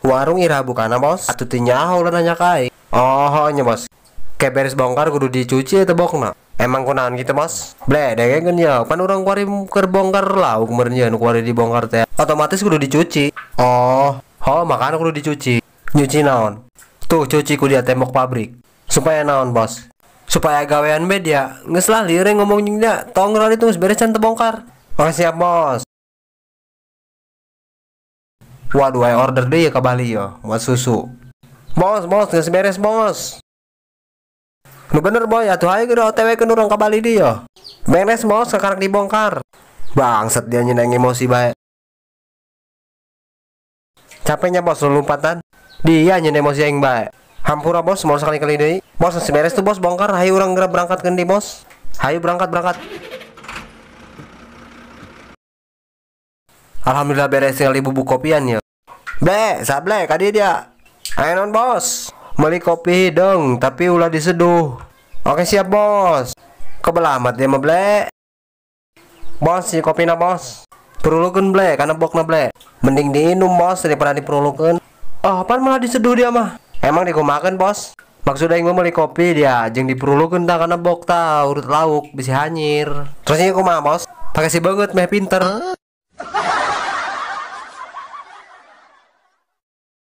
Warung iraha bukana bos? Atuh teu nyaho ulah nanya ka aing. Oh nya bos. Kayak beres bongkar kudu dicuci eta bokna. Emang kunaon gitu bos? Ble, dengekeun ya, pan urang kuari keur bongkar lauk meureun nya nu kuari dibongkar teh. Otomatis kudu dicuci. Oh, oh makana kudu dicuci. Nyuci naon? Tuh cuci ku dia tembok pabrik. Supaya naon bos? Supaya gawean be dia. Geus lah lieur ngomong jeung dia. Tong geura ditu geus beres can tebongkar. Oke siap bos. Waduh, I order deui ya ka Bali yo, buat susu. Bos, bos, geus beres bos. Nu bener boy, atuh hayu geura OTW keun urang ka Bali deui yo. Beres bos, kakarak dibongkar. Bangsat dia nyeneng emosi bae. Capeknya bos lu lompatan. Dia nyen emosi aing bae. Hampura bos, mau sekali-kali deui. Bos, geus beres tuh bos bongkar, hayu urang geura berangkat keun deui bos. Hayu berangkat, berangkat. Alhamdulillah beres sekali bubuk kopian ya. Ble, sable kadi dia. Ayo non bos. Beli kopi dong, tapi ulah diseduh. Oke siap bos. Kebelah amat dia mah ble. Bos, si kopina bos. Perulukeun ble, karena bokna ble. Mending diinum bos daripada diperulukeun. Oh, apaan malah diseduh dia mah? Emang dikumakeun bos? Maksud aing mah beli kopi dia, jeung diperulukeun tah karena bok tah urut lauk bisi hanyir. Terus ini kumaha bos? Pakai si banget meh pinter.